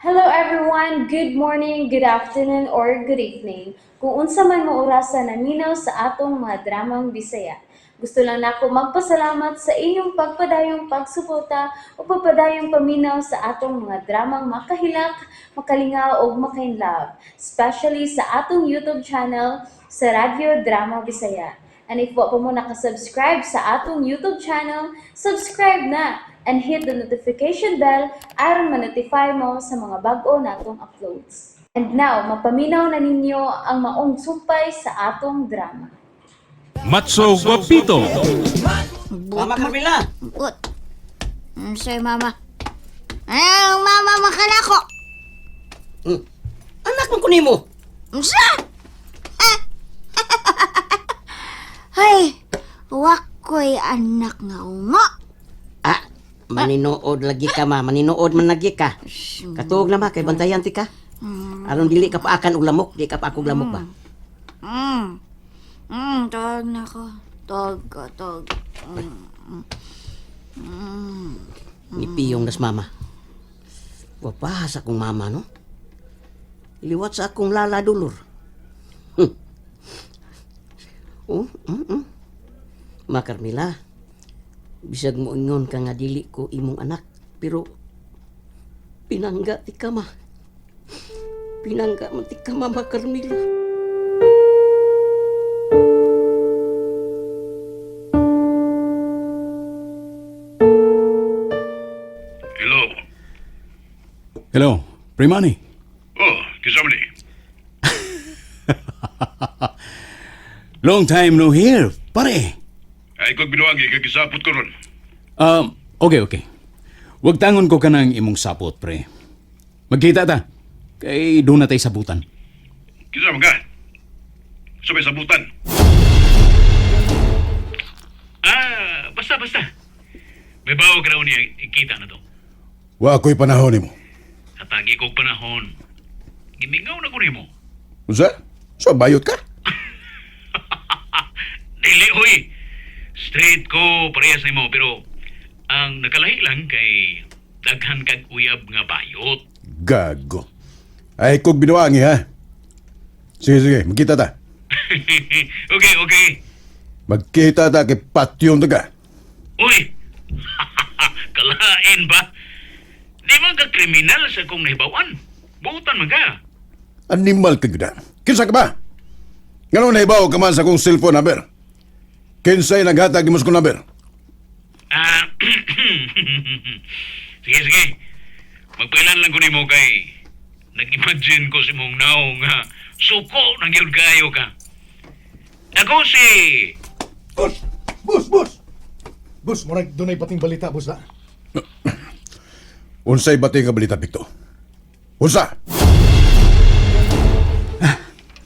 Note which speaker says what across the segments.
Speaker 1: Hello everyone! Good morning, good afternoon, or good evening. Kung unsa man mo orasa naminaw sa atong mga dramang Bisaya. Gusto lang nako magpasalamat sa inyong pagpadayong pagsuporta o pagpadayong paminaw sa atong mga dramang makahilak, makalingaw ug makainlove, especially sa atong YouTube channel sa Radyo Drama Bisaya. And if wa pa mo nakasubscribe sa atong YouTube channel, subscribe na and hit the notification bell aron ma-notify mo sa mga bag-o natong uploads. And now, mapaminaw na ninyo ang maong sumpay sa atong drama.
Speaker 2: Matso Guapito.
Speaker 3: Mama Carmela!
Speaker 4: What? Say, mama. Ay, mama, makanako.
Speaker 3: Anak man ko nimo.
Speaker 4: Unsa? Ay, wakoy anak nga ungo.
Speaker 3: Ah, maninood lagi ka ma, maninood man lagi ka. Katuog na ma kay bantayan ti ka. Aron dili ka paakan og lamok, di ka paak og lamok ba.
Speaker 4: Tawag na ko. Tawag ko, tawag.
Speaker 3: Nipiyong nas mama. Wapa sa akong mama no. Liwat sa akong lala dulur. Oh, Ma Carmela, bisag mo ingon ka nga dili ko imong anak, pero pinangga ti ka ma. Pinangga man ti ka ma, Ma Carmela.
Speaker 5: Hello.
Speaker 2: Hello, Primani.
Speaker 5: Oh, kinsa man ni?
Speaker 2: Long time no hear, pare.
Speaker 5: Ay kog binuangi kay gisapot ko ron.
Speaker 2: Okay. Huwag tangon ko kanang imong sapot, pre. Magkita ta. Kay doon na tayo sabutan.
Speaker 5: Kinsa man ka? Sa may sabutan.
Speaker 6: Ah, basta, basta. May bawo ka raw niya, ikita na to.
Speaker 5: Wa ako'y panahon nimo.
Speaker 6: Hatagi kog panahon. Gimingaw na ko nimo.
Speaker 5: Unsa? So bayot ka?
Speaker 6: Dili, oy. Straight ko, parehas nimo, pero ang nakalahi lang kay daghan kag uyab nga bayot.
Speaker 5: Gago. Ay kog binuangi ha. Sige sige, magkita ta.
Speaker 6: Okay.
Speaker 5: Magkita ta kay patyon ta ka.
Speaker 6: Uy! Kalain ba? Di man ka kriminal sa kong nahibawan. Buutan man ka.
Speaker 5: Animal ka gyud. Kinsa ka ba? Ngano nahibaw ka man sa akong cellphone number? Kinsay naghatag nimo sa akong number?
Speaker 6: Ah, sige, sige. Magpailan lang ko nimo kay nag-imagine ko si mong naong nga suko ng gyud kayo ka. Ako si
Speaker 7: Boss! Boss! Boss! Boss, murag dunay bating balita, boss, ha?
Speaker 5: Unsay bati nga balita, Victor? Unsa?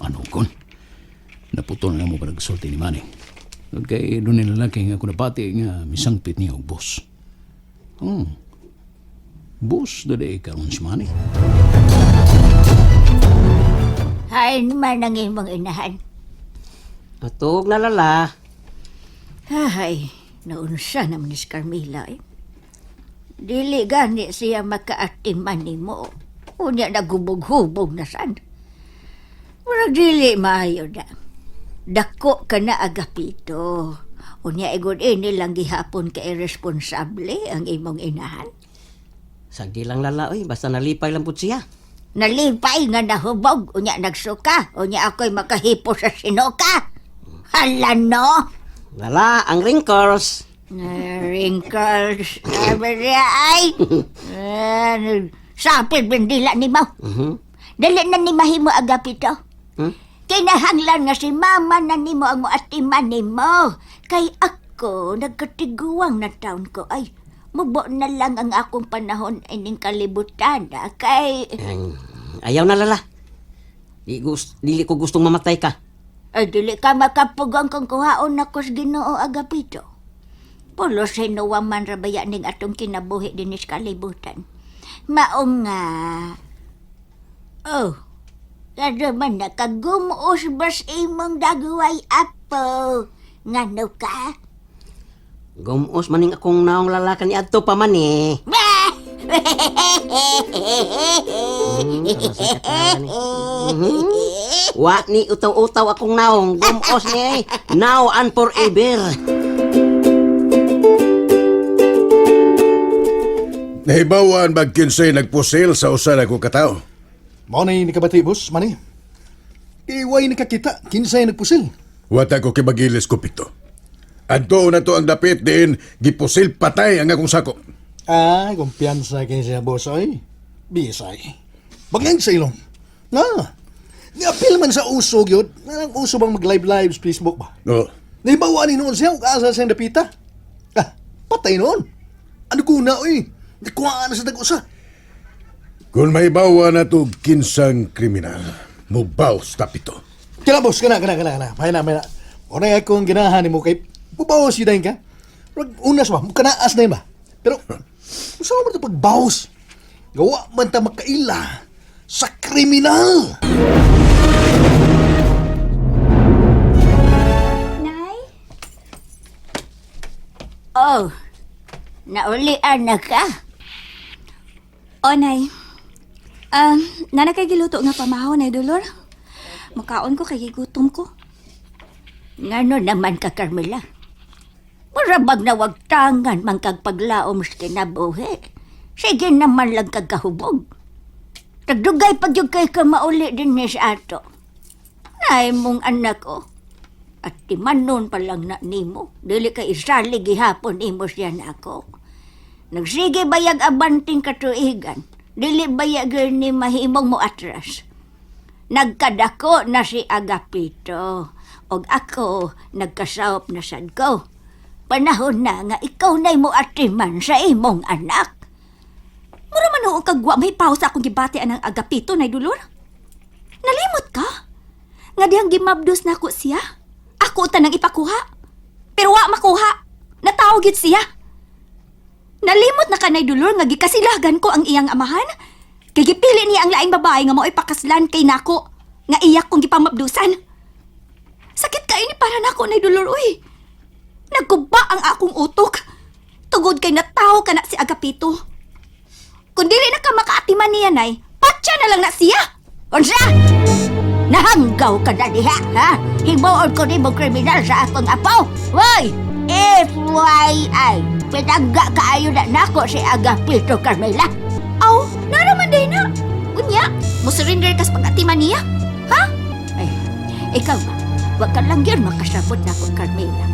Speaker 2: Ano kon? Naputol na mo pa nagsulti ni Manny. Tungod kay doon ni lalaki nga kunapati nga misangpit niya og boss. Boss, dali karon si Manny.
Speaker 4: Hain man ang imong inahan.
Speaker 3: Matuog na lala.
Speaker 4: Ay, naunsa naman ni si Carmela eh. Dili gani siya makaatiman nimo. Unya nagubog-hubog na sad. Murag dili maayo na. Dako ka na agapito. Unya igod ini lang gihapon ka irresponsable ang imong inahan.
Speaker 3: Sagdi lang lala oy, basta nalipay lang pud siya.
Speaker 4: Nalipay nga nahubog, unya nagsuka, unya ako'y makahipo sa sinuka. Hala no!
Speaker 3: Lala, ang wrinkles.
Speaker 4: Wrinkles. Sabi niya, ay. Sapit bindila ni mo. Dali na ni mahimo agapito. Kinahanglan nga si mama na nimo ang muatiman nimo. Kay ako, nagkatiguang na taon ko. Ay, mubo na lang ang akong panahon ining kalibutan. Ah. Kay,
Speaker 3: Ayaw na lala. Dili ko gustong mamatay ka.
Speaker 4: ay, dili ka makapugang kung kuhaon na sa Ginoo agapito. Pulos hinuwa man rabaya ning atong kinabuhi dinis kalibutan. Maong nga. Oh, kado man nakagumuos bas imong daguway apo. Ngano ka?
Speaker 3: Gumos maning akong naong lala kani adto pa man eh.
Speaker 4: Bah!
Speaker 3: Sa katawa ni. Wa ni utaw-utaw akong naong. Gumos ni ay. Now and forever.
Speaker 5: Nahibawan bag kinsay nagpusil sa usa na ko katao.
Speaker 7: Mao na nikabati, boss, mani. Iway nakakita, kinsay nagpusil.
Speaker 5: Wata ko kibagilis ko pito. Adto na to ang dapit diin gipusil patay ang akong sako.
Speaker 7: Ah, kumpiyansa kay siya, boss, oy. Bisay. Bagay sa ilong. Na, niapil man sa uso, gyud. Na ang uso bang mag-live-live sa Facebook ba?
Speaker 5: No.
Speaker 7: Nahibawa ni noon siya, ug asa siyang dapita. Ah, patay noon. Ano ko na, oy? Nikuhaan na sa tag-usa.
Speaker 5: Kung mahibawa na to kinsang kriminal, mubaw sa pito.
Speaker 7: Kila, boss, kana, kana, kana, kana. May na, may na. Unay akong ganahan nimo kay bubawas yun ka. Rag unas ba, mukanaas na yun ba? Pero, usa man ito pagbawas. Gawa man ta makaila sa kriminal.
Speaker 1: Nay?
Speaker 4: Oh, naulian na ka.
Speaker 1: O, Nay. Nana kay giluto nga pamahaw, Nay Dolor. Makaon ko kay gigutom ko.
Speaker 4: Ngano naman ka, Carmela? Murabag na wagtangan man kag paglaom sa kinabuhi. Sige naman lang kag kahubog. Tagdugay pag yung kay ka mauli din ni sa ato. Nay mong anak ko. At timanon pa lang na nimo. Dili ka isali gihapon nimo siya na ako. Nagsige bayag abanting katuigan. Dili bayag ni mahimong mo atras. Nagkadako na si Agapito. Og ako, nagkasawop na sad ko. Panahon na nga ikaw na'y mo atiman sa imong anak.
Speaker 1: Mura man oo kagwa may pausa akong gibati anang Agapito, Nay Dolor. Nalimot ka? Nga dihang gimabdos na ako siya. Ako tanang ipakuha. Pero wa makuha. Natawo gyud siya. Nalimot na ka, Nay Dolor, nga gikasilagan ko ang iyang amahan. Kay gipili niya ang laing babae nga mao'y pakaslan kay nako. Nga iyak kong gipamabdusan. Sakit kayo ni para nako, Nay Dolor, uy. Nagguba ang akong utok. Tugod kay natawo ka na si Agapito. Kung dili na ka makaatiman niya, Nay, patya na lang na siya!
Speaker 4: Unsa? Nahanggaw ka na diha, ha? Himuon ko nimo kriminal sa akong apo. Hoy! FYI, pinangga kaayo na nako si Agapito, Carmela.
Speaker 1: Aw, naraman day na. Unya, mo surrender kas pag-atiman niya. Ha?
Speaker 4: Ay, ikaw ba? Wa ka lang yun makasabot na ko, Carmela.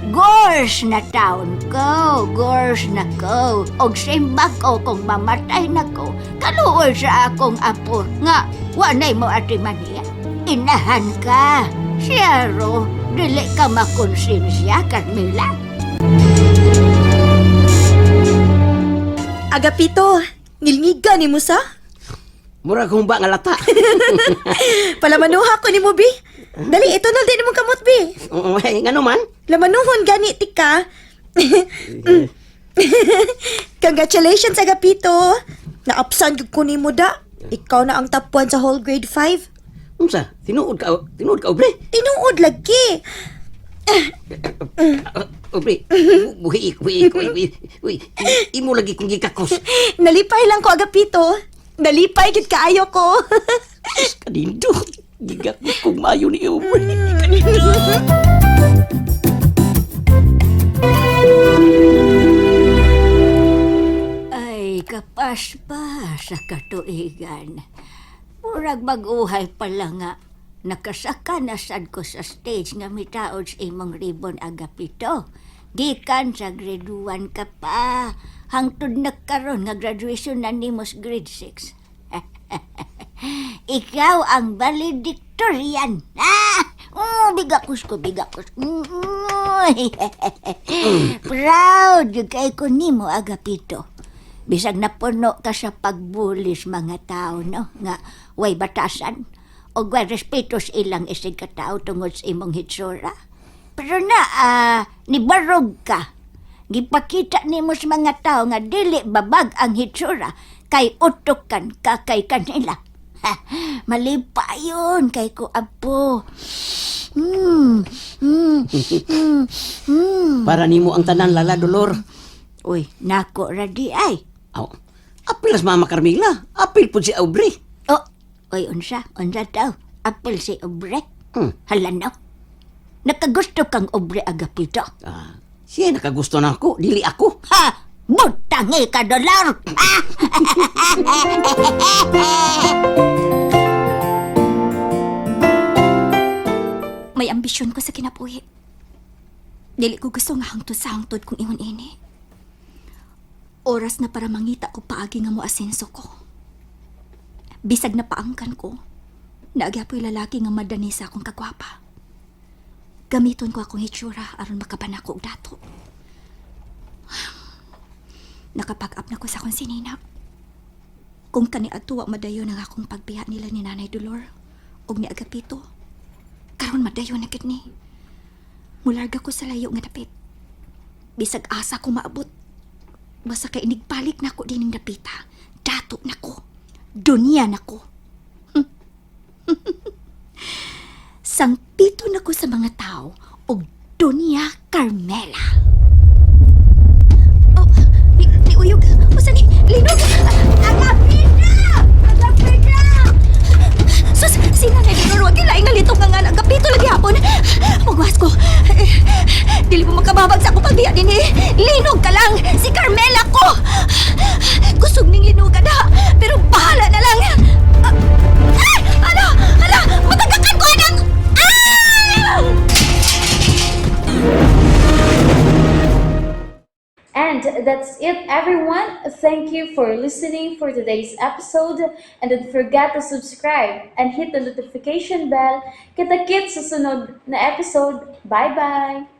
Speaker 4: Gors na taon ko, gors na ko. Og simba ko kung mamatay na ko, kaluoy sa akong apo. Nga, wanay mo ati maniya. Inahan ka. Siyaro, dili ka makonsensya, Carmela.
Speaker 8: Agapito, ngilngiga ni mo sa?
Speaker 3: Mura kong ba nga lata.
Speaker 8: Palamanuha ko ni mo, bi. Dali, ito na din mo kamot, bi.
Speaker 3: Oo, eh, ngano man?
Speaker 8: Lamanuhon gani tika. Congratulations, Agapito. Naapsan gyud ko nimo da. Ikaw na ang top 1 sa whole grade 5.
Speaker 3: Unsa? Tinuod ka, tinuod ka, obre.
Speaker 8: Tinuod lagi.
Speaker 3: Ah, Obre, buhi, buhi, buhi, buhi, buhi. Imo lagi kong gikakos.
Speaker 8: Nalipay lang ko, Agapito. Nalipay gid kaayo ko.
Speaker 3: Kanindo, gigakos kong mayo ni obre.
Speaker 4: Ay, kapas pa sa katuigan. Murag mag-uhay pala nga. Nakasaka na sad ko sa stage nga mitaod sa imong ribbon, Agapito. Gikan sa grade 1 ka pa. Hangtod na karon nga graduation na nimo sa grade 6. Ikaw ang valedictorian. Ah! Oh, bigakos ko, bigakos. Proud gyud kay ko nimo, Agapito. Bisag napuno ka sa pagbulis mga tao, no? Nga way batasan o way respeto sa ilang isig ka tao tungod sa imong hitsura. Pero na, nibarog ka. Gipakita nimo sa mga tao nga dili babag ang hitsura kay utokan ka kay kanila. Ha, malipayon kay ko apo.
Speaker 3: Para nimo ang tanan lala dolor.
Speaker 4: Uy, nako ra di ay.
Speaker 3: Aw, Apil as Mama Carmela. Apil po si Aubrey.
Speaker 4: Oh, oy, unsa, unsa daw. Apil si Obre. Hala no. Nakagusto kang Obre, Agapito.
Speaker 3: Ah, siya nakagusto na ako, dili ako.
Speaker 4: Ha! Butangi ka, Dolor! Ah!
Speaker 9: May ambisyon ko sa kinabuhi. Dili ko gusto nga hangtod sa hangtod kung ingon ini. Oras na para mangita ko paagi nga mo asenso ko. Bisag na paangkan ko, naagyapoy lalaki nga madani sa akong kagwapa. Gamiton ko akong hitsura aron makabanako og dato. Nakapag-up na ko sa akong sinina. Kung kani adto wa madayon ang akong pagbiya nila ni Nanay Dolor ug ni Agapito. Karon madayon na gid ni. Mularga ko sa layo nga dapit. Bisag asa ko maabot. Basta kay inigbalik na ko dining dapita. Dato na ko. Dunya na ko. Sangpito na ko sa mga tao og Dunya Carmela. Oh, ni Uyog. Usa ni Linog. Agapita! Agapita! Sus, sina na Dinor, wag kilay nga litong nga nga Agapito lagi hapon. Magwas ko. Eh, dili mo makababag sa akong pagbiya din eh. Linog ka lang! Si Carmela ko! Kusog ning linugan ha, pero bahala na lang. Ah, ay! Ala! Ala! Matagakan ko anang! Ah!
Speaker 1: And that's it, everyone. Thank you for listening for today's episode. And don't forget to subscribe and hit the notification bell. Kita-kits sa sunod na episode. Bye-bye!